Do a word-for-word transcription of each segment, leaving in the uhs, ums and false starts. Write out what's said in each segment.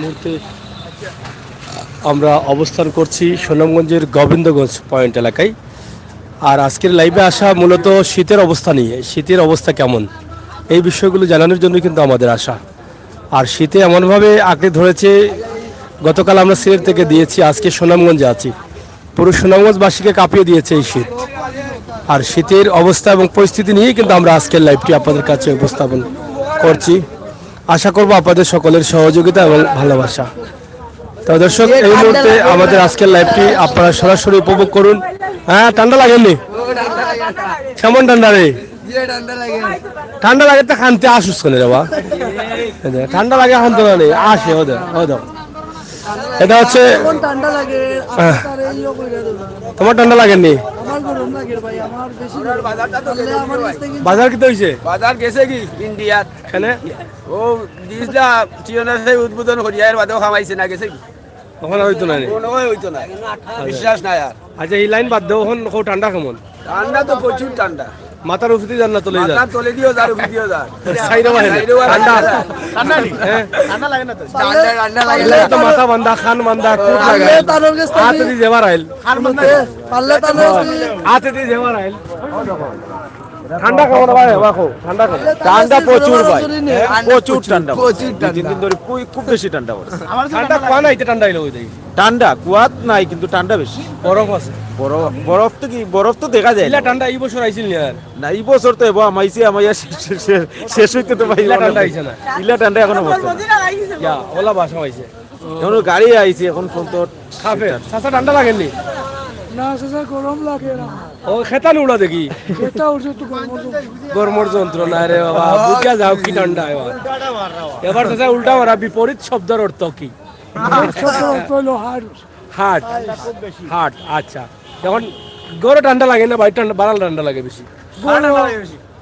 মুহূর্তে আমরা অবস্থান করছি সুনামগঞ্জের গোবিন্দগঞ্জ পয়েন্ট এলাকায়। আর আজকের লাইভে আসা মূলত শীতের অবস্থা নিয়ে, শীতের অবস্থা কেমন, এই বিষয়গুলো জানানোর জন্য কিন্তু আমাদের আসা। আর শীতে এমনভাবে আঁকড়ে ধরেছে, গতকাল আমরা সিলেট থেকে দিয়েছি, আজকে সুনামগঞ্জে আছি। পুরো সুনামগঞ্জবাসীকে কাঁপিয়ে দিয়েছে এই শীত। আর শীতের অবস্থা এবং পরিস্থিতি নিয়েই কিন্তু আমরা আজকের লাইভটি আপনাদের কাছে উপস্থাপন করছি। আশা করব আপনাদের সকলের সহযোগিতা এবং ভালোবাসা। তো দর্শক, এই মুহূর্তে আমাদের আজকের লাইভটি আপনারা সরাসরি উপভোগ করুন। হ্যাঁ, ঠান্ডা লাগেনি? কেমন ঠান্ডা রে? ঠান্ডা লাগে তো খান্তে আসুস কেনে রে বা? এই যে, ঠান্ডা লাগে খান্তে না নেই, আসে, ও দেখ, ও দেখ। এটা হচ্ছে, ঠান্ডা লাগে। তোমার ঠান্ডা লাগেনি? আমার গরম লাগে ভাই, আমার বেশি গরম। বাজার কিতা হইছে? বাজার গেছে কি ইন্ডিয়াত? কেনে? ও দিসলা টিওনাসে উদ্বোধন করিয়া এর বাদেও খামাইছে না, গেছে কি? ওখানে হইতো না নি? কোনো হইতো না। বিশ্বাস নাই আর। আচ্ছা, এই লাইন বাদ দেও, এখন খুব ঠান্ডা কেমন? ঠান্ডা তো প্রচুর ঠান্ডা। মাথার উপরে যান না, তলে যান? মাথার তলে দিও যার, উপরে দিও যার। সাইডে বাহিনী। সাইডে বাহিনী। ঠান্ডা। ঠান্ডা নি? হ্যাঁ। ঠান্ডা লাগে না তো। ঠান্ডা, ঠান্ডা লাগে না। তো মাথা বান্ধা, খান বান্ধা, কুট লাগাইল। হাতে দি জেবার আইল। খান বান্ধা। পারলে তাহলে হাতে দি জেবার আইল। ঠান্ডা কেমন ভাই? এবার কও, ঠান্ডা কেমন? ঠান্ডা প্রচুর ভাই। প্রচুর ঠান্ডা। প্রচুর ঠান্ডা। দুই তিন দিন ধরে খুব, খুব বেশি ঠান্ডা পড়ছে। ঠান্ডা কুয়া নাই, এটা ঠান্ডা হইলো ওই দেখি। ঠান্ডা কুয়াত নাই, কিন্তু ঠান্ডা বেশি। বরফ আছে। বরফ, বরফ তো কি, বরফ তো দেখা যায় ইলা না। ঠান্ডা এই বছর আইছিল নি আর? না, এই বছর তো এবার আমাইছে, আমাইয়া শেষ, শেষ, শেষ হইতে তো ভাই ইলা ঠান্ডা আইছে না। ইলা ঠান্ডা এখনো পড়ছে না। ইয়া, ওলা বাসা হইছে। এখন গাড়ি আইছে, এখন ফোন তো খাফে। চাচা, ঠান্ডা লাগেনি? না চাচা, গরম লাগে না। ও, খেতান উড়া দেখি। খেতা উঠছে তো গরম তো। গরমর যন্ত্রণা রে বাবা, বুঝা যাও কি ঠান্ডা এবার। এবার চাচা উল্টা মারা, বিপরীত শব্দর অর্থ কি? শব্দর অর্থ হলো হার্ট। হার্ট। হার্ট, আচ্ছা। এখন গরো ঠান্ডা লাগে না, বাইরে ঠান্ডা, বারাল ঠান্ডা লাগে বেশি। গরো,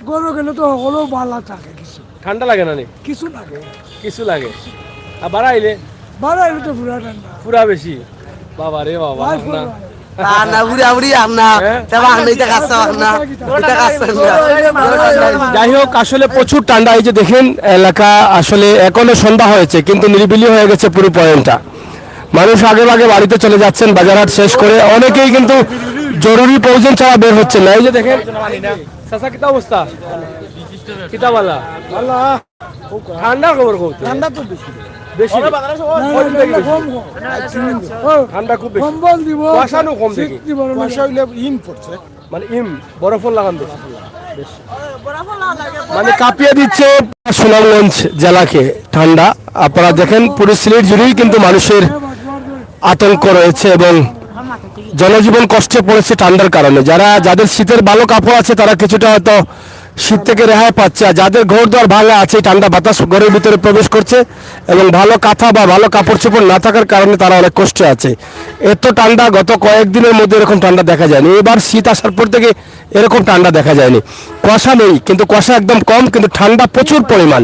গরো গেলে তো হলো বালা থাকে কিছু। ঠান্ডা লাগে না নি? কিছু লাগে। কিছু লাগে। আর বারাইলে? বারাইলে তো পুরা ঠান্ডা। পুরা বেশি। বাবা রে বাবা, ভাই, না। পুরা। তা না, উড়ি, উড়ি, আর না। হ্যাঁ? তে বাহ, না, এটা কাজ না, এটা কাজ না। যাই হোক, আসলে প্রচুর ঠান্ডা। এই যে দেখেন, এলাকা আসলে এখনো সন্ধ্যা হয়েছে, কিন্তু নিরিবিলি হয়ে গেছে পুরো পয়েন্টটা। মানুষ আগে ভাগে বাড়িতে চলে যাচ্ছেন বাজারহাট শেষ করে। অনেকেই কিন্তু জরুরি প্রয়োজন ছাড়া বের হচ্ছেন না। এই যে দেখেন, চাচা, কিতা অবস্থা? কিতা বালা? ঠান্ডার খবর কও তো। ঠান্ডা তো বেশি। বেশি? না, না, ঠান্ডা কম, কম। ঠান্ডা খুব বেশি। কম্বল দিব। কুয়াশা নু কম দেখি। শীত দিব না। কুয়াশা হইলে ইন পড়ছে। মানে ইম, বরফর লাগান বেশি। বেশ। মানে কাঁপিয়ে দিচ্ছে সুনামগঞ্জ জেলাকে ঠান্ডা। আপনারা দেখেন, পুরো সিলেট জুড়েই কিন্তু মানুষের আতঙ্ক রয়েছে এবং জনজীবন কষ্টে পড়েছে ঠান্ডার কারণে। যারা, যাদের শীতের ভালো কাপড় আছে, তারা কিছুটা হয়তো শীত থেকে রেহাই পাচ্ছে। আর যাদের ঘর দুয়ার ভাঙা আছে, এই ঠান্ডা বাতাস ঘরের ভিতরে প্রবেশ করছে এবং ভালো কাঁথা বা ভালো কাপড় চোপড় না থাকার কারণে তারা অনেক কষ্টে আছে। এত ঠান্ডা, গত কয়েকদিনের মধ্যে এরকম ঠান্ডা দেখা যায়নি। এবার শীত আসার পর থেকে এরকম ঠান্ডা দেখা যায়নি। কুয়াশা নেই, কিন্তু কুয়াশা একদম কম, কিন্তু ঠান্ডা প্রচুর পরিমাণ।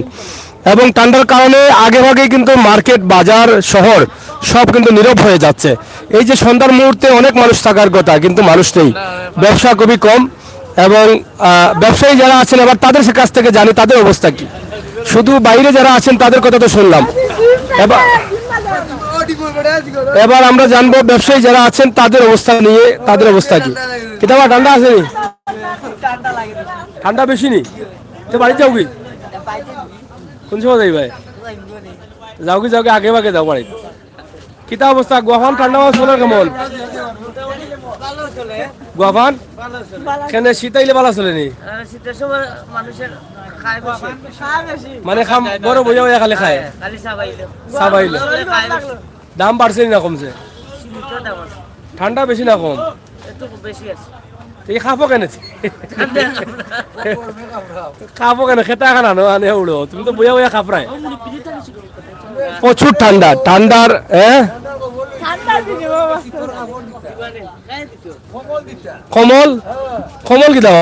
এবং ঠান্ডার কারণে আগে ভাগে কিন্তু মার্কেট, বাজার, শহর সব কিন্তু নীরব হয়ে যাচ্ছে। এই যে সন্ধ্যার মুহূর্তে অনেক মানুষ থাকার কথা, কিন্তু মানুষ নেই, ব্যবসা খুবই কম। এবং আহ, ব্যবসায়ী যারা আছেন, এবার তাদের সে কাছ থেকে জানি তাদের অবস্থা কি। শুধু বাইরে যারা আছেন তাদের কথা তো শুনলাম, এবার, এবার আমরা জানবো ব্যবসায়ী যারা আছেন তাদের অবস্থা নিয়ে, তাদের অবস্থা কি। কিতাবা ঠান্ডা আছে নি? ঠান্ডা বেশি নি? তো বাড়ি যাও কি? কোন সময় যাই ভাই? যাও কি, যাও কি, আগে ভাগে যাও বাড়ি। কিতা অবস্থা? গুয়াফান ঠান্ডা মাছ চলে কেমন? গুয়াফান? কেনে শীত আইলে বালা চলে নি? আর শীতের সময় মানুষের খায় বেশি। মানে খাম বড় বইয়া বইয়া খালি খায়? খালি সাবাইলে। সাবাইলে। খায় বেশি। দাম বাড়ছে নি না কমছে? সীমিত দাম আছে। ঠান্ডা বেশি না কম? একটু বেশি আছে। এই খাপো কেনে? খাপো কেনে? খেতা খানা নো আনে উড়ো। তুমি তো বইয়া বইয়া খাপরায়। প্রচুর ঠান্ডা, ঠান্ডার, হ্যাঁ? ঠান্ডা দিনে বাবা। কমল? কমল কিতা?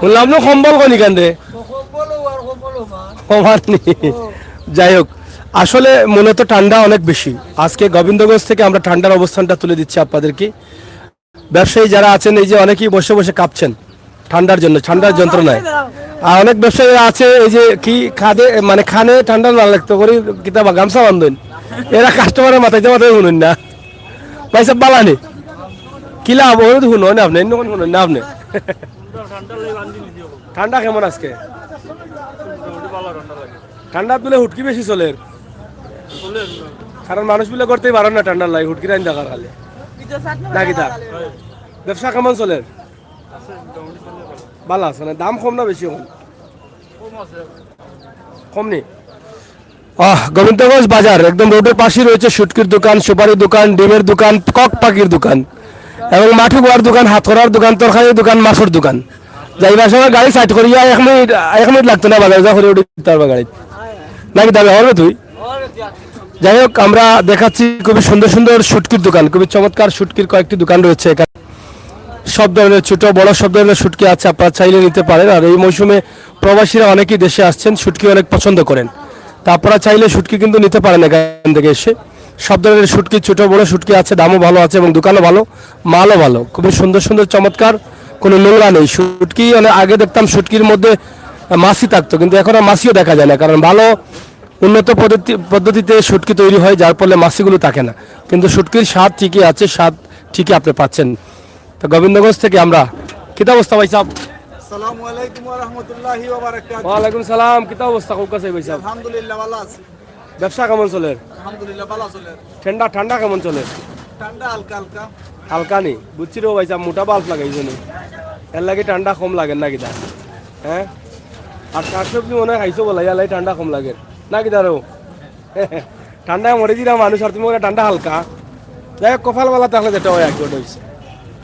বললাম না কম্বল কনি কান্দে? কমার নি। যাই হোক, আসলে মূলত ঠান্ডা অনেক বেশি। আজকে গোবিন্দগঞ্জ থেকে আমরা ঠান্ডার অবস্থানটা তুলে দিচ্ছি আপনাদেরকে। ব্যবসায়ী যারা আছেন, এই যে অনেকেই বসে বসে কাঁপছেন ঠান্ডার জন্য, ঠান্ডার যন্ত্রণায়। আর অনেক ব্যবসায়ী আছে, এই যে কি খাদে, মানে, খানে ঠান্ডা না লাগতো করি কিতা বা গামছা বান্ধইন, এরা কাস্টমারের মাথায় মাথায় শুনইন না। ভাই সাহেব, বালা নি? কি লাভ? ওই তো শুনইন না আপনি, অন্য কোন শুনইন না আপনি। ঠান্ডা কেমন আজকে? ঠান্ডা তুলে হুটকি বেশি চলের, কারণ মানুষ বিলে করতেই পারেন না ঠান্ডার লাগি, হুটকি রাইন দেখার খালি। না কিতা? ব্যবসা কেমন চলের? বালা আছে না? দাম কম না বেশি এখন? কম নি? আহ, গোবিন্দগঞ্জ বাজার, একদম রোডের পাশেই রয়েছে শুটকির দোকান, সুপারির দোকান, ডিমের দোকান, কক পাখির দোকান, এবং মাঠু গোয়ার দোকান, হাতকড়ার দোকান, তরকারির দোকান, মাছের দোকান। যাইবার সময় গাড়ি সাইড করিয়া এক মিনিট, এক মিনিট লাগতো না বাজারে যা করি উঠি তার গাড়ি। নাকি দাবি হবে তুই? যাই হোক, আমরা দেখাচ্ছি খুবই সুন্দর সুন্দর শুটকির দোকান, খুবই চমৎকার শুটকির কয়েকটি দোকান রয়েছে এখানে। সব ধরনের ছোট বড় সব ধরনের শুটকি আছে, আপনারা চাইলে নিতে পারেন। আর এই মৌসুমে প্রবাসীরা অনেকেই দেশে আসছেন, শুটকি অনেক পছন্দ করেন। তা আপনারা চাইলে শুটকি কিন্তু নিতে পারেন এখান থেকে এসে। সব ধরনের শুটকি, ছোট বড় শুটকি আছে, দামও ভালো আছে এবং দোকানও ভালো, মালও ভালো, খুবই সুন্দর সুন্দর চমৎকার, কোনো নোংরা নেই। শুটকি, মানে, আগে দেখতাম শুটকির মধ্যে মাছি থাকতো, কিন্তু এখন আর মাছিও দেখা যায় না, কারণ ভালো উন্নত পদ্ধতি পদ্ধতিতে শুটকি তৈরি হয়, যার ফলে মাছিগুলো থাকে না, কিন্তু শুটকির স্বাদ ঠিকই আছে, স্বাদ ঠিকই আপনি পাচ্ছেন। তো গোবিন্দগঞ্জ থেকে আমরা, কিতা অবস্থা ভাই সাহেব? আসসালামু আলাইকুম ওয়া রাহমাতুল্লাহি ওয়া বারাকাতুহু। ওয়ালাইকুম সালাম, কিতা অবস্থা? কৌকা সাহেব ভাই সাহেব? আলহামদুলিল্লাহ, ভালো আছি। ব্যবসা কেমন চলের? আলহামদুলিল্লাহ, ভালো চলের। ঠান্ডা, ঠান্ডা কেমন চলের? ঠান্ডা হালকা হালকা। হালকা নি? বুঝছি রে ভাই সাহেব, মোটা বাল্ব লাগাইছো নি, এর লাগি ঠান্ডা কম লাগে না কিতা? হ্যাঁ, আর শাকসবজি মনে হয় খাইছো বলে, ইয়ালাই ঠান্ডা কম লাগে না কিতা রে? ঠান্ডায় মরে দিরা মানুষ, আর তুমি বলে ঠান্ডা হালকা। যাই হোক, কপাল বালা থাকলে যেটা হয় আর কি, ওটা হইছে।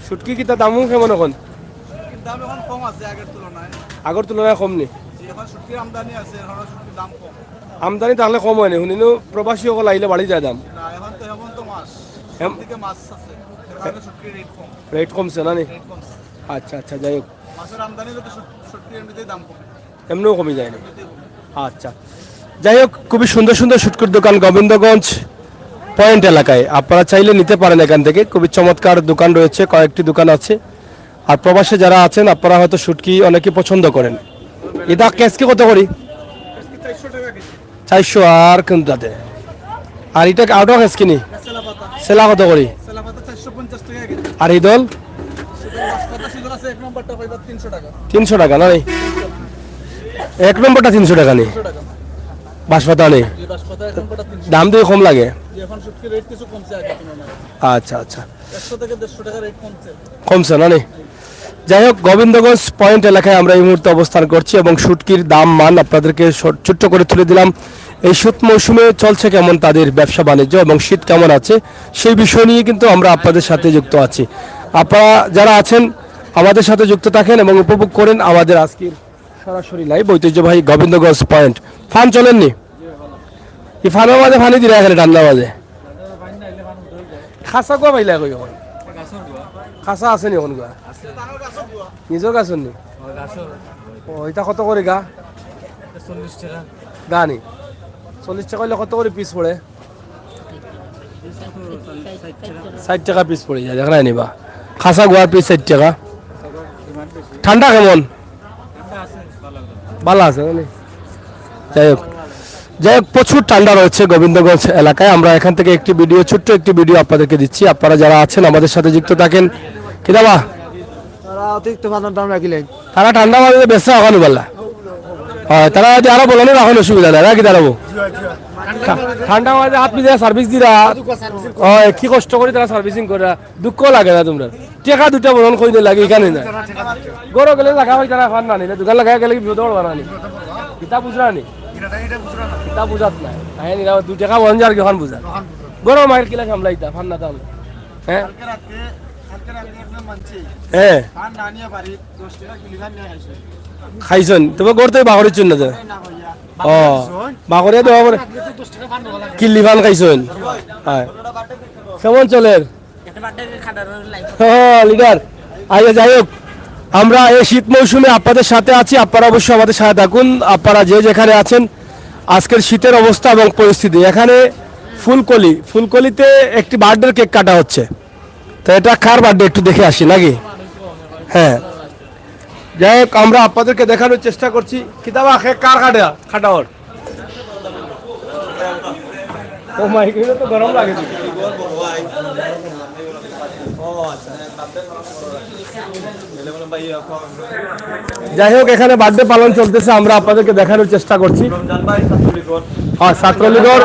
শুটকি কিতা দামও কেমন এখন? দাম এখন কম আছে আগের তুলনায়। আগের তুলনায় কম নি? জি, এখন শুটকির আমদানি আছে, এখন শুটকির দাম কম। আমদানি তাহলে কম হয়নি, শুনিনু প্রবাসী সকল আইলে বাড়ি যায় দাম। না, এখন তো হেমন্ত মাস, এম- সব দিকে মাছ আছে, এর কারণে শুটকির রেট কম। রেট কমছে না নি? রেট কমছে। আচ্ছা, আচ্ছা, যাই হোক। মাছের আমদানি হলে তো শুট-, শুটকির এমনিতেই দাম কমে। এমনিও কমে যায়নি। আচ্ছা, যাই হোক, খুবই সুন্দর সুন্দর শুটকির দোকান গোবিন্দগঞ্জ পয়েন্ট এলাকায়, আপনারা চাইলে নিতে পারেন এখান থেকে। খুবই চমৎকার দোকান রয়েছে, কয়েকটি দোকান আছে। আর প্রবাসে যারা আছেন, আপনারা হয়তো শুটকি অনেকে পছন্দ করেন। এটা কেসকে কত করি? চারশো। আর কোনটাতে? আর এটা আউট অফ কেসকি নি? সেলা কত করি? আর ইদল? তিনশো টাকা না নি? এক নম্বরটা তিনশো টাকা নি? বাঁশপাতা নি? দাম দিয়ে কম লাগে। আচ্ছা, আচ্ছা। কমছে না নি? যাই হোক, গোবিন্দগঞ্জ পয়েন্ট এলাকায় আমরা এই মুহূর্তে অবস্থান করছি এবং শুটকির দাম মান আপনাদেরকে ছো-, ছোট্ট করে তুলে দিলাম। এই শীত মৌসুমে চলছে কেমন তাদের ব্যবসা বাণিজ্য এবং শীত কেমন আছে, সেই বিষয় নিয়ে কিন্তু আমরা আপনাদের সাথে যুক্ত আছি। আপনারা যারা আছেন, আমাদের সাথে যুক্ত থাকেন এবং উপভোগ করেন আমাদের আজকের সরাসরি লাইভ ঐতিহ্যবাহী গোবিন্দগঞ্জ পয়েন্ট। ফান চলেননি? এই ফানের মাঝে পানি দিরা এখানে ঠান্ডা মাঝে। খাসা গুয়া পাইলা কই এখন? খাসা আছে নি এখন গুয়া? নিজের গাছ নি? ও, এটা কত করে গা? চল্লিশ টাকা। গা নি? চল্লিশ টাকা হইলে কত করে পিস পড়ে? ষাট টাকা পিস পড়ে যায়, দেখা নাই নিবা। খাসা গুয়ার পিস ষাট টাকা। ঠান্ডা কেমন? ভালো আছে, মানে? যাই হোক, যাই হোক, প্রচুর ঠান্ডা রয়েছে গোবিন্দগঞ্জ এলাকায়। আমরা এখান থেকে একটি ভিডিও, ছোট্ট একটি ভিডিও আপনাদেরকে দিচ্ছি। আপনারা যারা আছেন আমাদের সাথে যুক্ত থাকেন। কিতাবা? তারা অতিরিক্ত মাত্রার দাম রাখিলেন। তারা ঠান্ডা মাঝে বেচা অখান বালা। হয়, তারা যদি আরো বলানি রাখেন অসুবিধা নাই, নাকি দাঁড়াবো? ঠা-, ঠান্ডা মাঝে হাত ভিজা সার্ভিস দিরা। হয়, কি কষ্ট করি তারা সার্ভিসিং করা, দুঃখ লাগে না তোমরা? টেকা দুটা বরণ কই লাগে এখানে না। গরো গেলে লাগা হয় তারা ফান না নিলে, দোকান লাগা গেলে কি বিপদ বানা নি? কিতা বুঝরা নি? কিতা বুঝাত নাই। আয় নিরা দুই টাকা বরণ যার কি ফান বুঝা। গরো মাইর কিলা সামলাইতা ফান না তাহলে। হ্যাঁ? কালকে রাতে, কালকে রাতে একটা মানছি। হ্যাঁ। ফান না নিয়ে বাড়ি দশ টাকা কিলি ফান নিয়ে আইছে। খাইছন? তোমার গড়তে বাগড়ের জন্য তো? না ভাইয়া। ও, বাগড়ে দেওয়া করে। রাতে তো দশ টাকা ফান নেওয়া লাগে। কিলি ফান খাইছন? হ্যাঁ। কেমন চলের? ও, লিডার। আচ্ছা, যাই হোক, আমরা এই শীত মৌসুমে আপনাদের সাথে আছি, আপনারা অবশ্যই আমাদের সাথে থাকুন। আপনারা যে যেখানে আছেন, আজকের শীতের অবস্থা এবং পরিস্থিতি, এখানে ফুলকলি, ফুলকলিতে একটি বার্থডে কেক কাটা হচ্ছে। তো এটা কার বার্থডে একটু দেখে আসি নাকি? হ্যাঁ, যাই হোক, আমরা আপনাদেরকে দেখানোর চেষ্টা করছি। কিতাবা খে কার কাটা খাটাওর? ও মাই গড, তো গরম লাগে। যাই হোক, এখানে বার্থডে পালন চলতেছে, আমরা আপনাদেরকে দেখানোর চেষ্টা করছি। হ্যাঁ, ছাত্রলীগের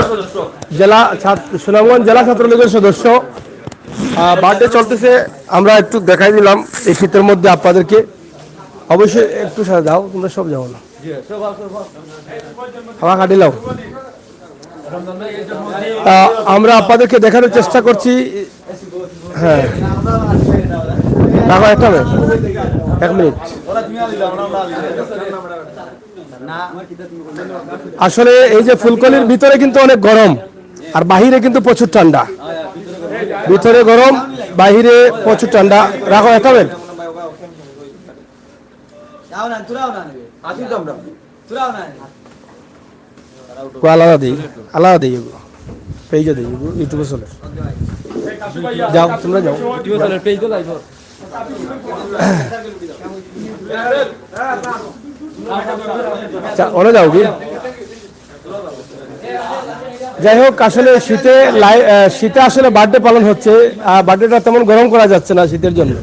জেলা ছাত-, সুনামগঞ্জ জেলা ছাত্রলীগের সদস্য, আহ, বার্থডে চলতেছে। আমরা একটু দেখাই দিলাম এই শীতের মধ্যে আপনাদেরকে। অবশ্যই একটু সাথে যাও, তোমরা সব যাও না। খাওয়া কাটিলাও। তা আমরা আপনাদেরকে দেখানোর চেষ্টা করছি। হ্যাঁ, রাখো একটা মিনিট, এক মিনিট। আসলে এই যে ফুলকলির ভিতরে কিন্তু অনেক গরম, আর বাহিরে কিন্তু প্রচুর ঠান্ডা। ভিতরে গরম, বাহিরে প্রচুর ঠান্ডা। রাখো একটা মিনিট। যাও না, তোরাও না নেবে। আসি তো আমরা। তোরাও না নেবে। ও আলাদা দেই, আলাদা দেই এগু। পেজে দেই এগু, YouTube-এ চলে। যাও, তোমরা যাও। YouTube-এ চলে, পেজ তো live। আচ্ছা, ওরা যাও কি? যাই হোক, আসলে শীতে লাই-, আহ, শীতে আসলে বার্থডে পালন হচ্ছে। আহ, বার্থডেটা তেমন গরম করা যাচ্ছে না শীতের জন্য।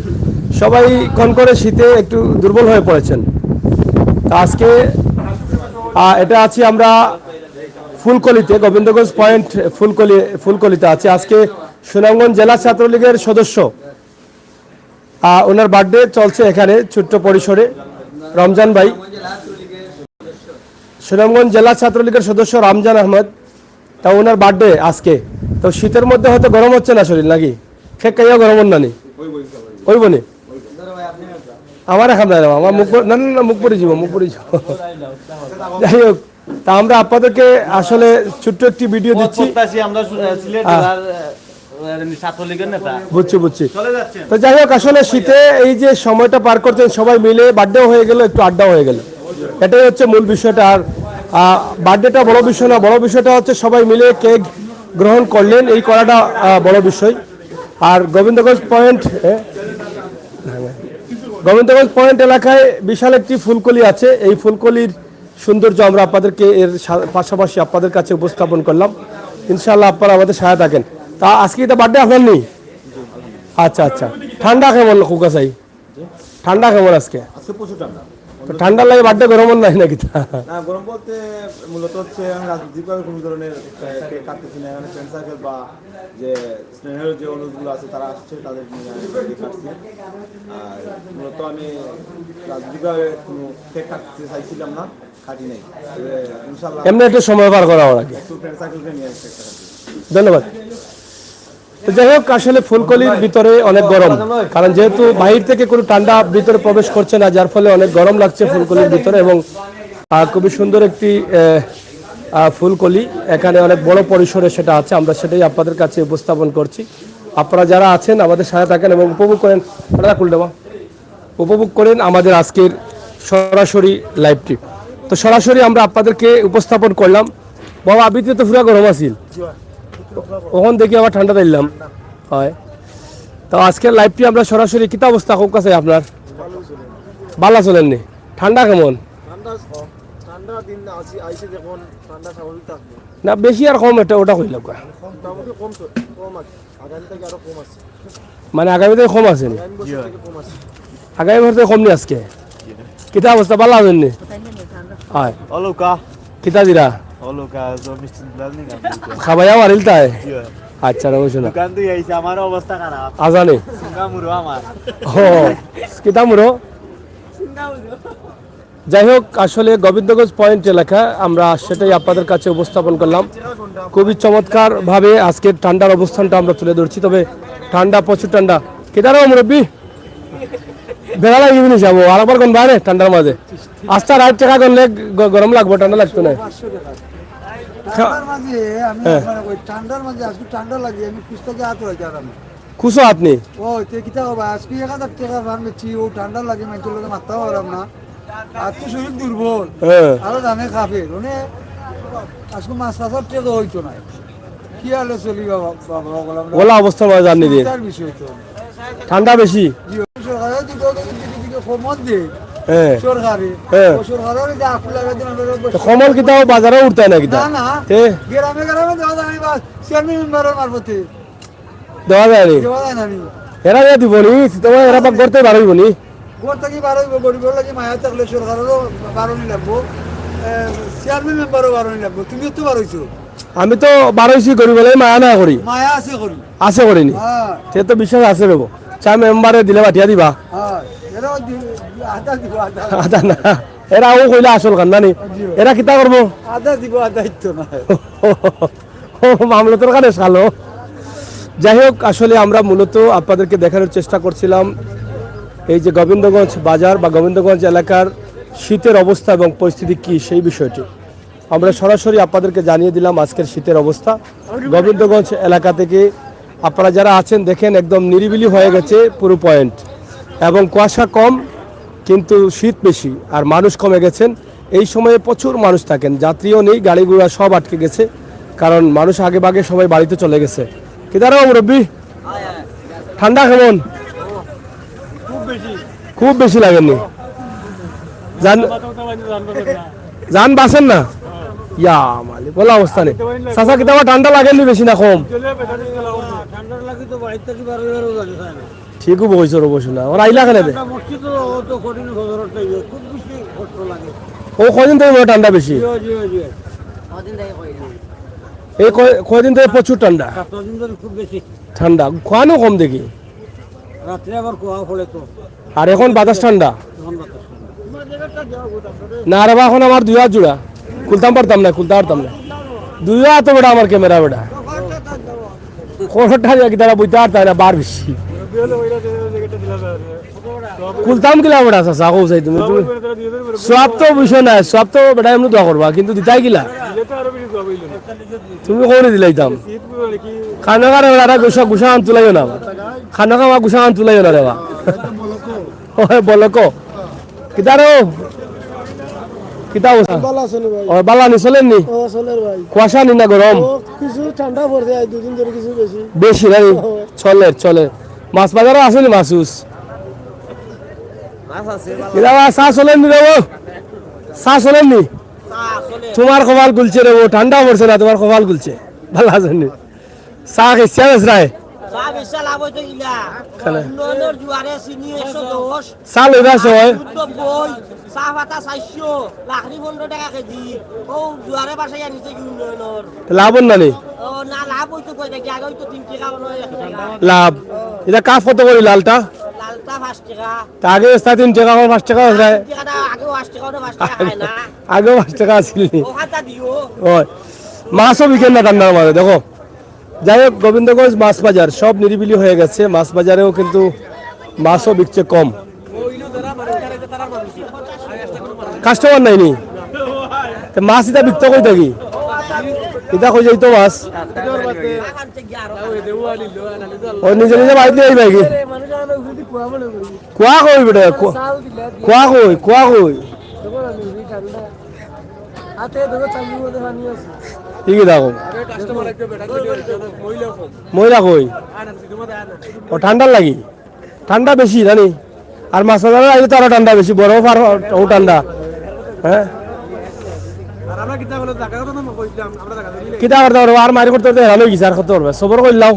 সবাই কনকনে শীতে একটু দুর্বল হয়ে পড়েছেন। তো আজকে, আহ, এটা আছি আমরা ফুলকলিতে, গোবিন্দগঞ্জ পয়েন্ট ফুলকলি, ফুলকলিতে আছি। আজকে সুনামগঞ্জ জেলা ছাত্রলীগের সদস্য, আহ, ওনার বার্থডে চলছে এখানে ছোট্ট পরিসরে। রমজান ভাই, সুনামগঞ্জ জেলা ছাত্রলীগের সদস্য রমজান আহমদ, তা ওনার বার্থডে আজকে। তো শীতের মধ্যে হয়তো গরম হচ্ছে না শরীর নাকি? খেক খাইয়া গরম হন নানি? ওই বনে। আমার এখন যায় না, আমার মুখ পর-, না, না, না, মুখ পড়ে যাব, মুখ পড়ে যাব। যাই হোক, তা আমরা আপনাদেরকে আসলে ছোট্ট একটি ভিডিও দিচ্ছি। প্রত্যাশী আমরা, আহ, সিলেট হ্যাঁ। জেলার, আহ, ছাত্রলীগের নেতা। বুঝছি, বুঝছি। চলে যাচ্ছেন। তো যাই হোক, আসলে শীতে এই যে সময়টা পার করছেন সবাই মিলে, বার্থডেও হয়ে গেল, একটু আড্ডাও হয়ে গেল, এটাই হচ্ছে মূল বিষয়টা। আর, আহ, বার্থডেটা বড় বিষয় না, বড় বিষয়টা হচ্ছে সবাই মিলে কেক গ্রহণ করলেন, এই করাটা, আহ, বড় বিষয়। আর গোবিন্দগঞ্জ পয়েন্ট, এ, গোবিন্দগঞ্জ পয়েন্ট এলাকায় বিশাল একটি ফুলকলি আছে। এই ফুলকলির সৌন্দর্য আমরা আপনাদেরকে এর সা-, পাশাপাশি আপনাদের কাছে উপস্থাপন করলাম। ইনশাআল্লাহ আপনারা আমাদের সাথে থাকেন। তা আজকে এটা বার্থডে আপনার নেই? আচ্ছা, আচ্ছা। ঠান্ডা কেমন, খুকা চাই? ঠান্ডা কেমন আজকে? আজকে প্রচুর ঠান্ডা। তো ঠান্ডার লাগে বার্থডে গরম নাই নাকি? না, গরম বলতে মূলত হচ্ছে আমি রাজনৈতিকভাবে কোনো ধরনের, আহ, কেক কাটতেছি না। এখানে ফ্রেন্ড সার্কেল বা যে স্নেহের যে অনুরোধগুলো আছে, তারা আসছে, তাদের নিয়ে আমি কেক কাটছি। আর মূলত আমি রাজনৈতিকভাবে কোনো কেক কাটতে চাইছিলাম না, কাটি নাই। তবে ইনশাল্লাহ এমনি একটু সময় পার করা ওরা কি? একটু ফ্রেন্ড সার্কেলকে নিয়ে আসছে একটা কাটছি। ধন্যবাদ। তো যাই হোক, আসলে ফুলকলির ভিতরে অনেক গরম, কারণ যেহেতু বাহির থেকে কোনো ঠান্ডা ভিতরে প্রবেশ করছে না, যার ফলে অনেক গরম লাগছে ফুলকলির ভিতরে। এবং, আহ, খুবই সুন্দর একটি, আহ, আহ, ফুলকলি, এখানে অনেক বড় পরিসরে সেটা আছে, আমরা সেটাই আপনাদের কাছে উপস্থাপন করছি। আপনারা যারা আছেন আমাদের সাথে থাকেন এবং উপভোগ করেন। এটা খুলে দেওয়া। উপভোগ করেন আমাদের আজকের সরাসরি লাইভটি। তো সরাসরি আমরা আপনাদেরকে উপস্থাপন করলাম। বাবা, আবিতে তো পুরা গরম আছিল, ওখান দেখি আবার ঠান্ডা দিলাম। হয়। তো আজকের লাইভটি আমরা সরাসরি, কিতা অবস্থা, কোন কাছে আপনার? বালা চলেননি? ঠান্ডা কেমন? ঠান্ডা কম। ঠান্ডা দিন আসি-, আইছে যখন ঠান্ডা স্বাভাবিক থাকবে। না, বেশি আর কম, এটা ওটা কইলাম। কম, মোটামুটি কম চলে, কম আছে। আগামী থেকে আরো কম আছে। মানে আগামী থেকে কম আছে নি? আগামী বছর জি। থেকে কম আছে। আগামী বছর থেকে কম নি আজকে? কিতা অবস্থা, বালা আছইন নি? হয়। অলৌকা। কিতা দিরা? অলৌকা, তো মিষ্টি দিলা নি? খাবাইয়া মারিল তাই? জি। আচ্ছা, রমেশ না। দোকান দিয়ে আইছে, আমার অবস্থা খারাপ। আজানি? সুঙ্গা মুরো আমার। ও, কিতা মুরো? যাই হোক, আসলে গোবিন্দগঞ্জ পয়েন্ট এলাকা, আমরা সেটাই আপনাদের কাছে উপস্থাপন করলাম। খুবই চমৎকারভাবে আজকের ঠান্ডার অবস্থানটা আমরা তুলে ধরছি। তবে ঠান্ডা, প্রচুর ঠান্ডা। কিতারও মুরব্বী? বেড়া লাগি জিনিস যাবো, আর আবার কোন বাইরে ঠান্ডার মাঝে? আস্তা রাইত টেকা করলে গ-, গরম লাগবো, ঠান্ডা লাগতো না। ঠান্ডার মাঝে আমি হ্যাঁ। আপনার ওই ঠান্ডার মাঝে আজকে ঠান্ডা লাগে, আমি কুস্তাকে হাত হয়ে যাওয়ার আমি। খুশো আপনি? ও, তে কিতা করবা? আজকে এক হাজার টেকা ফান বেচছি, ও ঠান্ডা লাগে, মাইনষর লগে মাততাও পারলাম না। আর তো শরীর দুর্বল। হ্যাঁ। আরো জানে কাফের। মানে, আজকে মাছ ফাছর টেকা হইতো না। কি আলে চলি বাবা, বাবা, বললাম না। ওলা অবস্থা বাবা জাননি রে। চিন্তার বিষয় তো। ঠান্ডা বেশি? জি, সরকারে যদি ওদের দিকে দিকে কমন দে, হ্যাঁ। সরকারি। হ্যাঁ। ও সরকারের যে আকুল লাগে দিন আমরা তো কমল কিতাও বাজারে উঠতায় না কিতা? না, না। তে? গ্রামে গ্রামে দেওয়া যায় বা চেয়ারম্যান মেম্বারের মারফতে। দেওয়া যায় নি? দেওয়া যায় না নি? এরা ইয়া দিব নি, তোমার এরা বা গড়তে বারইব নি? গড় থাকি বারইব, গরিবর লাগি মায়া থাকলে সরকারেরও বারনি লাগবো, এ, চেয়ারম্যান মেম্বারও বারনি লাগবো। তুমিও তো বারইছো। আমি তো বারইছি গরিবর লাগি মায়া না করি। মায়া আছে করি। আছে করি নি? হ্যাঁ। তে তো বিশ্বাস আছে রে বো। চা মেম্বারে দিলে বাটিয়া দিবা। হ্যাঁ, এরাও দি-, আধা দিব, আধা। আধা না। এরা ও কইলা আসল কান্দা নি। জি। এরা কিতা করবো? আধা দিব, আধা দিত না। ও মামলতর কানে সালো। যাই হোক, আসলে আমরা মূলত আপনাদেরকে দেখানোর চেষ্টা করছিলাম এই যে গোবিন্দগঞ্জ বাজার বা গোবিন্দগঞ্জ এলাকার শীতের অবস্থা এবং পরিস্থিতি কি সেই বিষয়টি। আমরা সরাসরি আপনাদেরকে জানিয়ে দিলাম আজকের শীতের অবস্থা। গোবিন্দগঞ্জ এলাকা থেকে আপনারা যারা আছেন দেখেন একদম নিরিবিলি হয়ে গেছে পুরো পয়েন্ট এবং কুয়াশা কম, কিন্তু শীত বেশি আর মানুষ কমে গেছেন। এই সময়ে প্রচুর মানুষ থাকেন, যাত্রীও নেই, গাড়ি ঘোড়া সব আটকে গেছে, কারণ মানুষ আগে ভাগে সবাই বাড়িতে চলে গেছে। কিতা রে মুরব্বি, ঠান্ডা কেমন? খুব বেশি লাগেনি? জান, জান বাঁচেন না? ইয়া মালিক, বলা অবস্থা নেই। চাচা, কিতা ঠান্ডা লাগেনি বেশি না কম? ঠান্ডার লাগি তো বাইরে থাকি বার হইবার জানি না। ঠিকও বইছো রে, বসো না। ওরা আইলা কেনে দে? ঠান্ডা পড়ছে তো, ও তো কঠিন ফজরর টাইমে খুব বেশি কষ্ট লাগে। ও কয়দিন থেকে মনে হয় ঠান্ডা বেশি? জি, জি, জি। এই কয়-, কয়দিন থেকে প্রচুর ঠান্ডা? সাত দিন ধরে খুব বেশি। ঠান্ডা, কুয়ানো কম দেখি। রাত্রে আবার কুয়া পড়ে তো। আর এখন বাতাস ঠান্ডা? এখন বাতাস ঠান্ডা। না রে বা, এখন আমার দুই হাত জোড়া, খুলতাম পারতাম না, খুলতাম পারতাম না। দুই হাত তো বেটা আমার ক্যামেরা বেটা। কোনোটা দিয়ে কি তারা বইতে পারতায় না, বার বেশি। খুলতাম কিলা বেটা, চাচা, কও চাই তুমি, তুমি। সব তো বিষয় না, সব তো বেটা এমনি দোয়া করবা, কিন্তু দিতাই কিলা? তুমি করে দিলাইতাম। খানো খানো বেটা, গুসা, গুসা আন তুলাইও না। খানো খাওয়া গুসা আন তুলাইও না রে বা। ওই বলো কো। কিতা রে? কিতা অবস্থা? ভালা আছো নি ভাই? ও, ভালা নি, চলের নি? ও, চলের ভাই। কুয়াশা নি না গরম? ও, কিছু ঠান্ডা পড়ছে, আজ দুদিন ধরে কিছু বেশি। বেশি না নি? ও। চলের, চলের। মাছ বাজারও আছে নি মাছ উস? মাছ আছে, ভালা। কিতা বা, চা চলের নি রে ও? চা চলের নি? চা চলের। তোমার কপাল খুলছে রে ও, ঠান্ডা পড়ছে না, তোমার কপাল খুলছে। ভালা আছো নি? চা খাইছে বেচরায়? চা বেচা লাভ অইতো কিলা? কেনে? উন্নয়নর জুয়ারে চিনি একশো দশ। চা লইবা আছে হয়? নব্বই, চা পাতা চাইরশো, লাকড়ি পনেরো টেকা কেজি। ও জুয়ারে বাসায় আনিছে কি উন্নয়নর? লাভ অর না নি? ও না, লাভ অইতো কই দেখি, আগে অইতো তিন টেকা মনে হয়, এক টেকা। লাভ। ইটা কাপ কত করি লালটা? লালটা পাঁচ টেকা। তা আগে বেচতা তিন টেকা, এখন পাঁচ টেকা বেচরায়। তিন টেকা না, আগেও পাঁচ টেকা, ওটা পাঁচ টেকা খায় না। আগেও পাঁচ টেকা আছিল নি? ও খাতা দিও। ওই। মাছও বিকের না ঠান্ডার মাঝে, দেখো। যাই হোক, গোবিন্দগঞ্জ মাছ বাজার সব নিরিবিলি হয়ে গেছে। মাছ বাজারেও কিন্তু মাছও বিকছে কম। কাস্টমার নাই নি? তে মাছ ইতা বিকতো কই থাকি? ইতা কই যাইতো মাছ? ও নিজে নিজে বাড়িত আইবা কি? কুয়া কই বেটা? কু-, কুয়া কই? কুয়া কই? ই কি দেখো? ময়লা কই? ও ঠান্ডার লাগি? ঠান্ডা বেশি জানি। আর মাছ বাজারো আইলে তো আরো ঠান্ডা বেশি, বরফ আর ও ঠান্ডা। হ্যাঁ? কিতা করতে পারবো? আর মারি করতে করতে হেরান অই গেছি, আর করতে পারবো? সবর করলাও।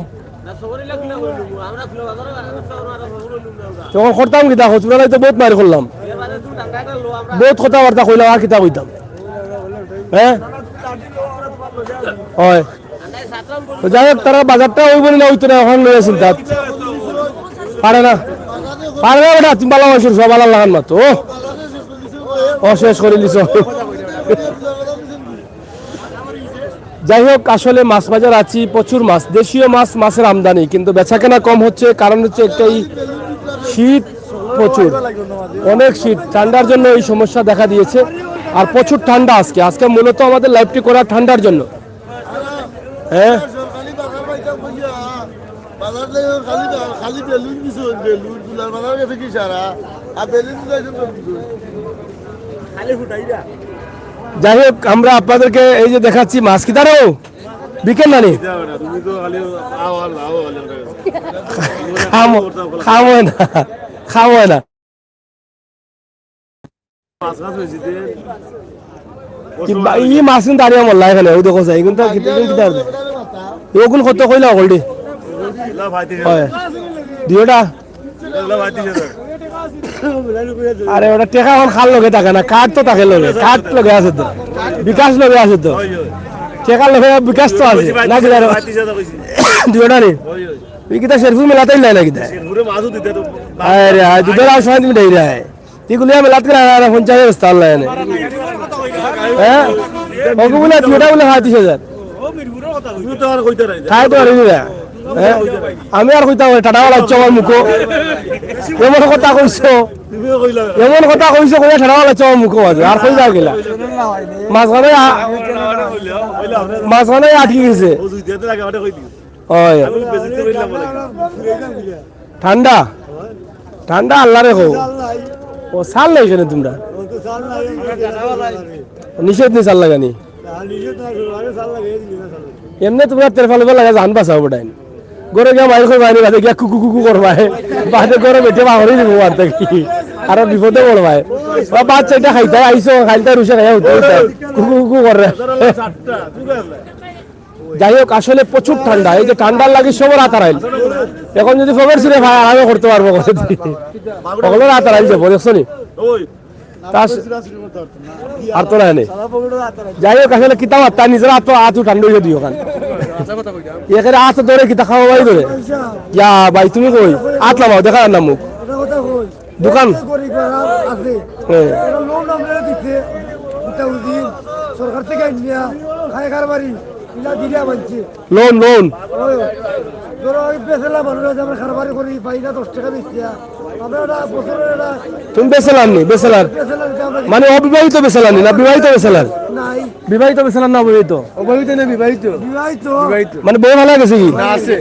তখন করতাম কিতা, হসপিটালে তো বহুত মারি করলাম। বহুত কথাবার্তা কইলাম, আর কিতা কইতাম? হ্যাঁ? হয়। তো যাই হোক, তারা বাজারটা অইবো নি না অইতো না, অখন লইয়া চিন্তা। পারে না। পারে না বেটা, তুমি ভালা মানুষের সব ভালা লাগান মাত্র। ও। ও শেষ করি দিছো। যাই হোক, আসলে মাছ বাজার আছি, প্রচুর মাছ, দেশীয় মাছ, মাছের আমদানি, কিন্তু বেচাকেনা কম হচ্ছে। কারণ হচ্ছে একটাই, শীত প্রচুর, অনেক শীত। ঠান্ডার জন্য এই সমস্যা দেখা দিয়েছে। আর প্রচুর ঠান্ডা আজকে। আজকে মূলত আমাদের লাইভটি করা ঠান্ডার জন্য। হ্যাঁ। বাজার যাই হোক, খালি, খালি বেলুন দিছে, বেলুন, তুলার বাজার গেছে কি সারা? আর বেলুন দিছে তো কিছু। খালি ফুটাই না। যাই হোক, আমরা আপনাদেরকে এই যে দেখাচ্ছি মাছ, কিতা রে? বিকেল না নি? তুমি তো খালি আও, আও, আও, আও। খাম, খাম হয় না, খাম হয় না। মাছ মাছ হয়েছে যে। কি বা-, ই মাছ কিন্তু আরিয়া মল্লা এখানে, ও দেখো যাই, কিন্তু কি, কি, কি দাম? ও কোন কত কইলা অলরেডি? এগুলা ভাই তিন হাজার। হয়। দুইটা? এগুলা ভাই তিন হাজার। আরে, ওটা টেকা এখন খাল লগে থাকে না, কার্ড তো থাকে লগে, কার্ড লগে আছে তো, বিকাশ লগে আছে তো। হয়, হয়। টেকার লগে বিকাশ তো আছে, কইছি ভাই না কি তিন হাজার, জানো? ভাই তিন হাজার কইছি। দুইটা নি? হয়, হয়। তুই কিতা শেরপুর মেলাতেই লাই না কিতা? শেরপুরে মাছও দিতে তো। আরে, আয়, দুধের আর সময় তুমি দেই রে। তুই গুলিয়া মেলাত করে আর পঞ্চাশ হাজার স্টার লাগে না। হ্যাঁ? ওকে বলে দুইটা বলে পঁয়ত্রিশ হাজার। তুমি তো আর কইতে নাই। খাই তো পারি না। হ্যাঁ? আমি আর কইতাম না, টাটা বালা হচ্ছে আমার মুখো। এমন কথা কইছো। তুমিও কইলা। এমন কথা কইছো, কইয়া টাটা বালা হচ্ছে আমার মুখো মাঝে। আর কইবা গেলা। মাঝখানে আ-, মাঝখানে আটকে গেছে। ও দুই দিন আগে আমারে কই দিও। ওই। আমি বেজিতে কইলাম বলে। ঠান্ডা? ঠান্ডা আল্লাহরে কও। ও, সার নাই কেনে তোমরা? নিষেধ নি সার লাগানি? এমনে তোমরা তেরফাল উফাল লাগা জান বাঁচাও বেটাইন। ঘরে গিয়া মাইর করবায় নি, বাদে গিয়া কুকু কুকু করবায়। বাদে ঘরে বেটে বাহরি দিব আর থাকি। আরো বিপদে পড়বায়। বা ভাত চাইটা খাইতায়, আইছো, খাইলতায় রুশে খাইয়া উঠতে উঠতে। কুকু কুকু করে। যাই হোক, আসলে প্রচুর ঠান্ডা। এই যে ঠান্ডার লাগি সবার আতার আইল। এখন যদি ফগর ছিঁড়ে ভাই আরামে করতে পারবো। সকলের আতার আইল যাবো, দেখছো নি? তা আর তো নাই নি। যাই হোক, আসলে কিতাব আর তার নিজের আত, আত ঠান্ডা হয়ে দিও খান। এখানে আত ধরে কিতা খাওয়া ভাই ধরে? ইয়া ভাই, তুমি কই? আত লামাও, দেখা যার না মুখ। দোকান? গরিব যারা আছে, হ্যাঁ। এরা লোন আমরা দিতে, দিতে উদিন, সরকার থেকে আনিয়া, খায় কারবারি, ইলা দিলিয়া বানছে। Loan, loan. ওই, ধরো, ওই বেচেলা মানুষ আছে, আমরা কারবারি করি, পাই না দশ টাকা বেচিয়া। আমরা এটা বছরের এটা তুমি বেচেলার নি, বেচেলার? বেচেলার এটা আমরা মানে অবিবাহিত বেচেলার নি, না বিবাহিত বেচেলার? নাই। বিবাহিত বেচেলার না অবিবাহিত? অবিবাহিত না বিবাহিত? বিবাহিত। বিবাহিত। মানে বউ ভালা গেছে কি? না, আছে।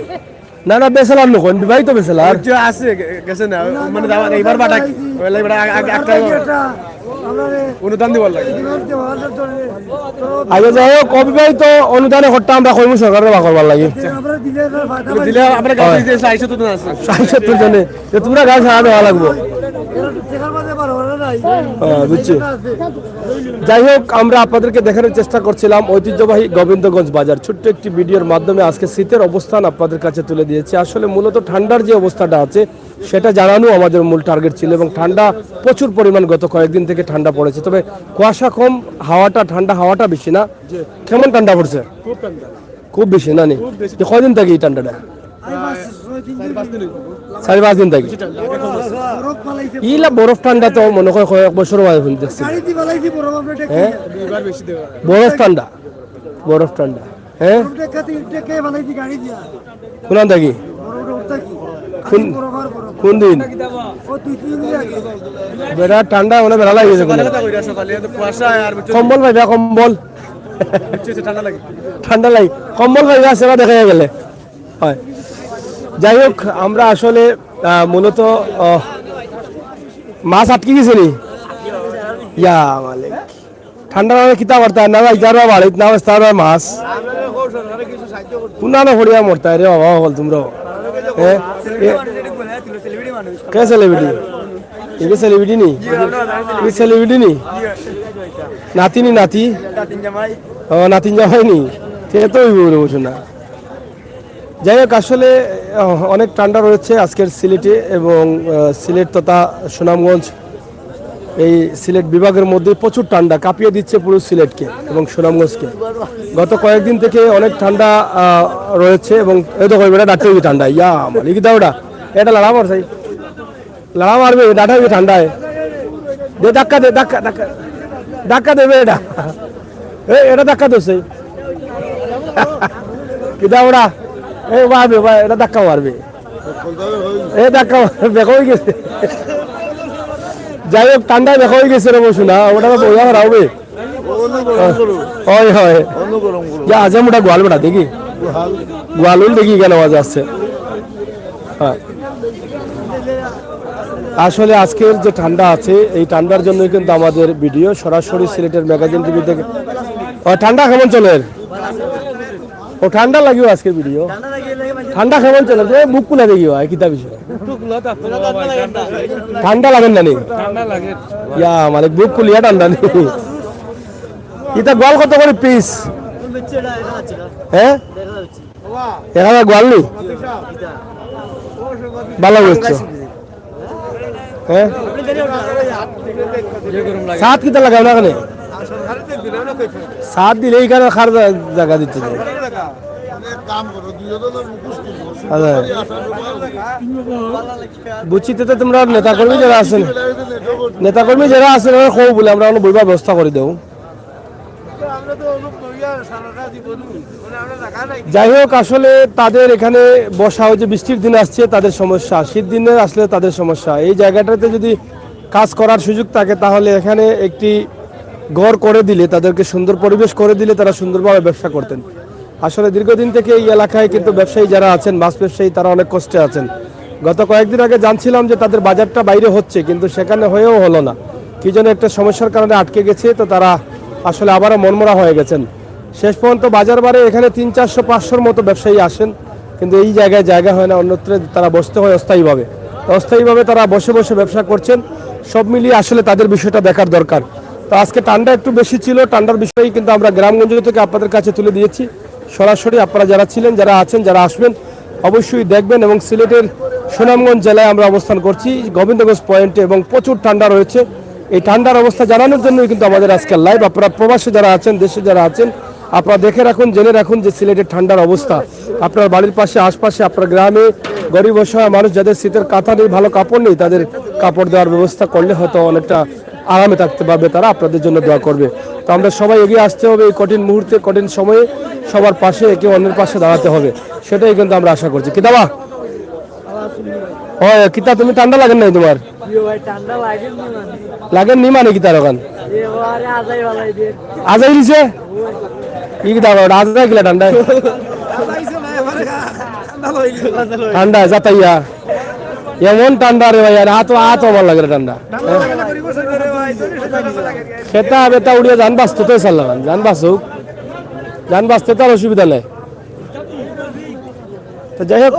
না, না, বেচেলার নু কইন, বিবাহিত বেচেলার। ওই যে আছে, গে-, গেছে না, না, মানে না, দাওয়াত না, এইবার না, বাটা না, কি? না, ওই লাগি বেটা আগে, আগে না, একটা না, এটা, আমরা রে, অনুদান দিবার লাগে। অনুদান দেওয়ার জন্য, আচ্ছা, যাই হোক, অবিবাহিত অনুদানে খরচা আমরা কইমু সরকারের বা করবার লাগি। আমরা দিলে এটা ফায়দা পাই। দিলে আমরা গাছ হয়। দিতে চারশো তো আছে। চারশো তো জানে, যে তোমরা গাছ ছাড়া দেওয়া লাগবো। এরা তো টেকার মাঝে পারো না, নাই। হ্যাঁ, বুঝছি। এটা আছে। যাই হোক, আমরা আপনাদেরকে দেখানোর চেষ্টা করছিলাম ঐতিহ্যবাহী গোবিন্দগঞ্জ বাজার। ছোট্ট একটি ভিডিওর মাধ্যমে আজকে শীতের অবস্থান আপনাদের কাছে তুলে দিয়েছি। আসলে মূলত ঠান্ডার যে অবস্থাটা আছে, সেটা জানানো আমাদের মূল টার্গেট ছিল। এবং ঠান্ডা প্রচুর পরিমাণ গত কয়েকদিন থেকে ঠান্ডা পড়েছে, তবে কুয়াশা কম, হাওয়াটা ঠান্ডা, হাওয়াটা বেশি না। জি। কেমন ঠান্ডা পড়ছে? খুব ঠান্ডা। খুব বেশি না নি? খুব বেশি। তো কয়দিন থাকি এই ঠান্ডাটা? চারি পাঁচ দিন থাকি। ইলা বরফ ঠান্ডা তো মনে হয় কয়েক বছর আগে দেখছি। হ্যাঁ? বরফ ঠান্ডা, বরফ ঠান্ডা। হ্যাঁ? কোন থাকি? কোন, কোন দিন? বেড়া ঠান্ডা মানে বেড়া লাগি গেছে। কম্বল পাইবা, কম্বল। ঠান্ডা লাগে, কম্বল পাইবা আছে বা দেখা গেলে। হয়। যাই হোক, আমরা আসলে, আহ, মূলত, আহ, মাছ আটকি গেছে নি? ইয়া মালিক। ঠান্ডা মানে কিতা করতা? না যাইতার বা বাড়িত, না বেচতার বা মাছ। কুনানো পড়িয়া মরতা রে বাবা, হল তোমরা। হ্যাঁ? এ-, কে সেলিব্রিটি? এ কি সেলিব্রিটি নি? তুই সেলিব্রিটি নি? নাতি নি, নাতি? ও, নাতিন জামাই নি? তে তো অইবো রে, বুঝো না। যাই হোক, আসলে, আহ, অনেক ঠান্ডা রয়েছে আজকের সিলেটে এবং, আহ, সিলেট তথা সুনামগঞ্জ, এই সিলেট বিভাগের মধ্যে প্রচুর ঠান্ডা, কাঁপিয়ে দিচ্ছে পুরো সিলেটকে এবং সুনামগঞ্জকে। গত কয়েকদিন থেকে অনেক ঠান্ডা, আহ, রয়েছে এবং এই দেখো, এবার ডাক্তার কি ঠান্ডা, ইয়া, মানে কি দাও ওটা? এটা লাড়া মার চাই। লাড়া মারবে, ডাটা হইবে ঠান্ডায়। দে ধাক্কা দে, ধাক্কা, ধাক্কা। ধাক্কা দেবে এটা। এ, এটা ধাক্কা দিছে। কিতা ওরা? এ, মারবে, মা-, এটা ধাক্কা মারবে। এ, ধাক্কা মারবে, বেকা হয়ে গেছে। যাই হোক, ঠান্ডায় বেকা হয়ে গেছে রে বসু না, ওটা তো বইয়া করা হবে। অন্য গরম করো। হয়, হয়। অন্য গরম করো। যা, আজ আমরা গোয়াল বেটা দেখি। গোয়াল। গোয়াল উল দেখি কেন আওয়াজ আসছে। হ্যাঁ। আসলে আজকের যে ঠান্ডা আছে, এই ঠান্ডার জন্যই কিন্তু আমাদের ভিডিও সরাসরি সিলেটের ম্যাগাজিন টিভি থেকে। ও, ঠান্ডা কেমন চলের? ও, ঠান্ডা লাগিও আজকের ভিডিও। ঠান্ডা কেমন চলের? এ, বুক কুলা দেখিও, আয়, কিতা বিষয়? ঠান্ডা লাগে না নি? ইয়া, মানে বুক খুলিয়া ঠান্ডা নি? ইটা গোয়াল কত করি পিস? হ্যাঁ, এক হাজার গোয়াল নি? ভালা বুঝছো। হ্যাঁ, সাত কিতা লাগাও না কেনে? সাত দিলে ইখানো কার জা-, জাগা দিতে চাই। আচ্ছা। বুঝছি, তো তোমরা নেতাকর্মী যারা আছেন, নেতাকর্মী যারা আছেন, ওরা কও বলে আমরা অনো বইবার ব্যবস্থা করি দেও। যাই হোক, আসলে তাদের এখানে বসা, ওই যে বৃষ্টির দিন আসছে, তাদের সমস্যা, শীত দিনে আসলে তাদের সমস্যা। এই জায়গাটাতে যদি কাজ করার সুযোগ থাকে, তাহলে এখানে একটি ঘর করে দিলে, তাদেরকে সুন্দর পরিবেশ করে দিলে তারা সুন্দরভাবে ব্যবসা করতেন। আসলে দীর্ঘদিন থেকে এই এলাকায় কিন্তু ব্যবসায়ী যারা আছেন, মাছ ব্যবসায়ী, তারা অনেক কষ্টে আছেন। গত কয়েকদিন আগে জানছিলাম যে তাদের বাজারটা বাইরে হচ্ছে, কিন্তু সেখানে হয়েও হলো না, কি যেন একটা সমস্যার কারণে আটকে গেছে। তো তারা আসলে আবারও মনমরা হয়ে গেছেন। শেষ পর্যন্ত বাজার বারে এখানে তিন চারশো পাঁচশোর মতো ব্যবসায়ী আসেন, কিন্তু এই জায়গায় জায়গা হয় না, অন্যত্র তারা বসতে হয় অস্থায়ীভাবে। তো অস্থায়ীভাবে তারা বসে বসে ব্যবসা করছেন। সব মিলিয়ে আসলে তাদের বিষয়টা দেখার দরকার। তো আজকে ঠান্ডা একটু বেশি ছিল, ঠান্ডার বিষয়ে কিন্তু আমরা গ্রামগঞ্জ থেকে আপনাদের কাছে তুলে দিয়েছি। সরাসরি আপনারা যারা ছিলেন, যারা আছেন, যারা আসবেন, অবশ্যই দেখবেন। এবং সিলেটের সুনামগঞ্জ জেলায় আমরা অবস্থান করছি, গোবিন্দগঞ্জ পয়েন্টে, এবং প্রচুর ঠান্ডা রয়েছে। এই ঠান্ডার অবস্থা জানানোর জন্যই কিন্তু আমাদের আজকের লাইভ। আপনারা প্রবাসে যারা আছেন, দেশে যারা আছেন, আপনারা দেখে রাখুন, জেনে রাখুন যে সিলেটের ঠান্ডার অবস্থা। আপনার বাড়ির পাশে, আশপাশে, আপনার গ্রামে গরিব অসহায় মানুষ, যাদের শীতের কাঁথা নেই, ভালো কাপড় নেই, তাদের কাপড় দেওয়ার ব্যবস্থা করলে হয়তো অনেকটা আরামে থাকতে পারবে তারা, আপনাদের জন্য দোয়া করবে। তো আমরা সবাই এগিয়ে আসতে হবে এই কঠিন মুহূর্তে, কঠিন সময়ে সবার পাশে, একে অন্যের পাশে দাঁড়াতে হবে, সেটাই কিন্তু আমরা আশা করছি। কিতা বা? ও, কিতা তুমি ঠান্ডা লাগের নাই তোমার? ইয়ো ভাই, ঠান্ডা লাগের নি মানে। লাগের নি মানে কিতা অখান? এ বাবা, আরে আজাই বালাই দে। আজাই দিছে? ই কিতা কও, আজাই কিলা ঠান্ডায়? ঠান্ডা যাতাইয়া। এমন ঠান্ডা রে ভাই, আর আতো, আতো আমার লাগে রে ঠান্ডা। খেতা বেতা উড়িয়া জান বাঁচতে তো সাল্লাম, জান বাঁচুক। জান বাঁচতে তো আর অসুবিধা নাই। তো যাই হোক,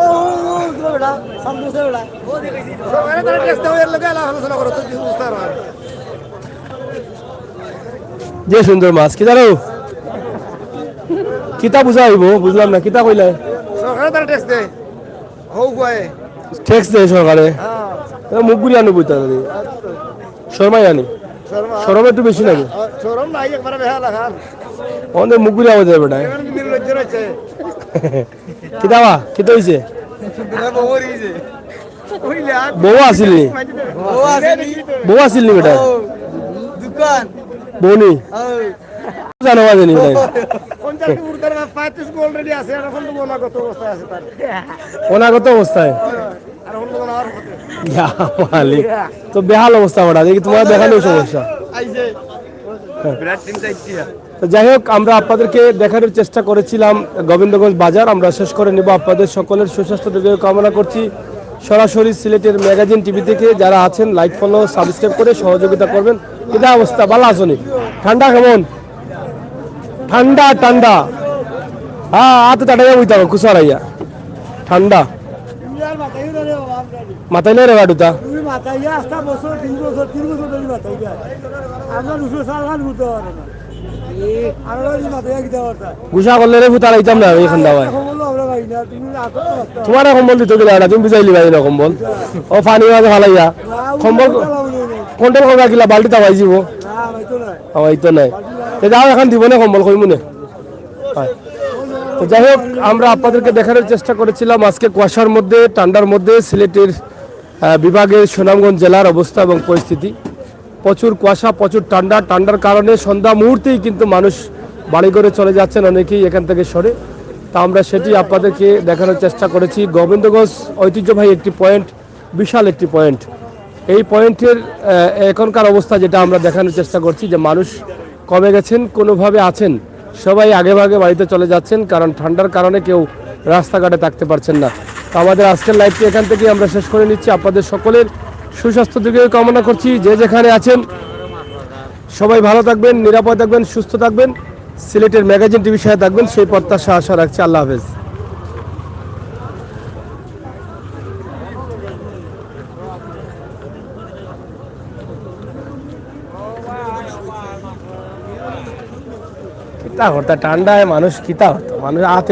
যে সুন্দর মাছ, কিতা রে? কিতা বুঝা অইবো? বুঝলাম না, কিতা কইলায়? সরকারে তারা ট্যাক্স দেয়। হউ কয়। ট্যাক্স দেয় সরকারে? হ্যাঁ। এ মুখ ঘুরিয়া আনো বইতা যদি। শরমাই আনি। শরম। শরম একটু বেশি নাকি? আ, শরম নাই, একবারে বেহায়া লাখান। অনে মুখ ঘুরিয়া আওয়াজ যায় বেটা। এখন কিন্তু লজ্জা রয়েছে। কিতা বা? কিতা অইছে? বউ মরি গেছে। বউ আছিল নি? বউ আছিল নি? বউ আছিল নি বেটা? ও, দোকান। বউ নি? ও। জানো বা জানি বেটা। পঞ্চাশ ফুট উর্ধ্বর বা পঁয়ত্রিশ ফুট already আছে, এখন তো অনাগত অবস্থায় আছে তার। অনাগত অবস্থায়? আর এখন তো অনার পথে। ইয়া মালিক। তো বেহাল অবস্থা বেটা, দেখি তোমার দেখানোই সমস্যা। আইছে। হ্যাঁ। বিরাট চিন্তা ইচ্ছা। তো যাই হোক, আমরা আপনাদেরকে দেখানোর চেষ্টা করেছিলাম গোবিন্দগঞ্জ বাজার। আমরা শেষ করে নিব। আপনাদের সকলের সুস্বাস্থ্য দীর্ঘায়ু কামনা করছি। সরাসরি সিলেটের ম্যাগাজিন টিভি থেকে যারা আছেন, like, follow, subscribe করে সহযোগিতা করবেন। কিতা অবস্থা, ভালা আছো নি? ঠান্ডা কেমন? ঠান্ডা, ঠান্ডা। হ্যাঁ, আতো তাড়াইয়া বইতা, কুসারাইয়া। ঠান্ডা। মাথায় লয় রে বাড়ুতা। তুমি মাথায় আস্তা বছর, তিন বছর, তিন বছর ধরে মাথায়। আমরা দুশো সাল খান ঘুরতে পারে না। আমরা এই মাথায় কিতা করতা? গুসা করলে রে ফুতার আইতাম না, এই ঠান্ডা ভাই। কম্বল আমরা ভাই না, তুমি রাখো তো। তোমার কম্বল দিতে গেলে না, তুমি বুঝাইলি ভাই না কম্বল। ও পানি মাঝে ফালাইয়া। না, কম্বল উল্টা লাগাবো না। কন্ট্রোল করবা কিলা, বালতি তাওয়াই দিব। না, ভাই তো নাই। ও, এই তো নাই। তে যাও, এখন দিব না কম্বল, কইমু না। হয়। তো যাই হোক, আমরা আপনাদেরকে দেখানোর চেষ্টা করেছিলাম আজকে কুয়াশার মধ্যে, ঠান্ডার মধ্যে সিলেটের, আহ, বিভাগের সুনামগঞ্জ জেলার অবস্থা এবং পরিস্থিতি। প্রচুর কুয়াশা, প্রচুর ঠান্ডা। ঠান্ডার কারণে সন্ধ্যা মুহূর্তেই কিন্তু মানুষ বাড়িঘরে চলে যাচ্ছেন, অনেকেই এখান থেকে সরে। তা আমরা সেটি আপনাদেরকে দেখানোর চেষ্টা করেছি। গোবিন্দগঞ্জ ঐতিহ্যবাহী একটি পয়েন্ট, বিশাল একটি পয়েন্ট। এই পয়েন্টের, আহ, এখনকার অবস্থা যেটা আমরা দেখানোর চেষ্টা করছি যে মানুষ কমে গেছেন, কোনোভাবে আছেন, সবাই আগে ভাগে বাড়িতে চলে যাচ্ছেন, কারণ ঠান্ডার কারণে কেউ রাস্তাঘাটে থাকতে পারছেন না। তো আমাদের আজকের লাইভটি এখান থেকেই আমরা শেষ করে নিচ্ছি। আপনাদের সকলের সুস্বাস্থ্য দীর্ঘায়ু কামনা করছি। যে যেখানে আছেন সবাই ভালো থাকবেন, নিরাপদ থাকবেন, সুস্থ থাকবেন, সিলেটের ম্যাগাজিন টিভির সাথে থাকবেন, সেই প্রত্যাশা আশা রাখছি। আল্লাহ হাফেজ। কিতা করতা, ঠান্ডায় মানুষ কিতা করতো? মানুষ আত